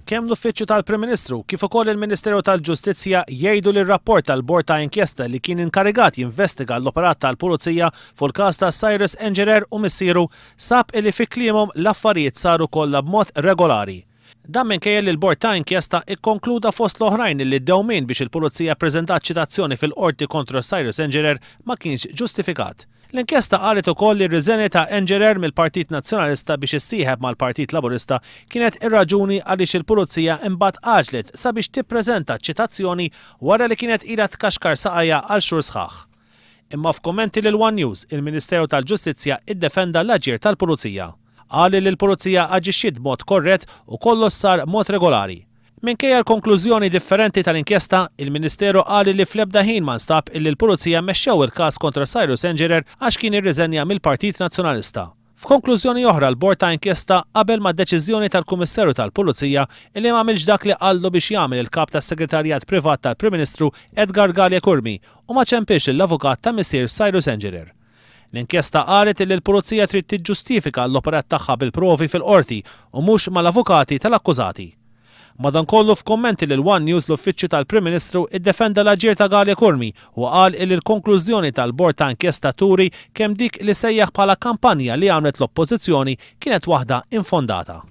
Kemm l-Uffiċċju tal-Prim Ministru kif ukoll il-Ministeru tal-Ġustizzja jgħidu li r-rapport tal-Bord ta' Inkjesta li kien inkarigat jinvestiga l-operat tal-Pulizija fuq il-każ ta' Cyrus Engerer u missieru sab illi fi kliemhom l-affarijiet saru kollha b'mod regolari. Dan minkejja li l-Bord ta' Inkjesta kkonkluda fost l-oħrajn illi d-dewmien biex il-Pulizija ppreżentat ċitazzjoni fil-Qorti kontra Cyrus Engerer ma kienx ġustifikat. L-inkjesta qalet ukoll li r-riżenja ta' Engerer mill-Partit Nazzjonalista biex issieħeb mal-Partit Laburista kienet ir-raġuni għaliex il-Pulizija imbagħad għaġlet sabiex tippreżenta ċ-ċitazzjoni wara li kienet ilha tkaxkar saqajha għal xhur sħaħ. Imma f'kummenti lil one News, il-Ministeru tal-Ġustizzja iddefenda l-aġir tal-Pulizija. Qal li l-Pulizija aġixxiet b'mod korrett u kollox sar b'mod regolari. Minkejja l-konklużjoni differenti tal-inkjesta, il-Ministeru qal li fl-ebda ħin ma nstab illi l-Pulizija mexxew il-każ kontra Cyrus Engerer għax kien irriżenja mill-Partit Nazzjonalista. F'konklużjoni oħra l-Bord ta' Inkjesta qabel mad-deċiżjoni tal-Kummissarju tal-Pulizija illi m'għamilx dak li qallu biex jagħmel il-Kap tas-Segretarjat Privat tal-Prim Ministru Edgar Galea Curmi u ma ċempilx lill-avukat ta' missier Cyrus Engerer. L-inkjesta qalet illi l-Pulizija trid tiġġustifika l-operat tagħha bil-provi fil-Qorti u mhux mal-avukati tal-akkużati. Madankollu f'kummenti lil one News l-Uffiċċju tal-Prim Ministru iddefenda l-aġir ta' Galea Curmi u qal illi l-konklużjoni tal-Bord ta' Inkjesta turi kemm dik li sejjaħ bħala kampanja li għamlet l-Oppożizzjoni kienet waħda infondata.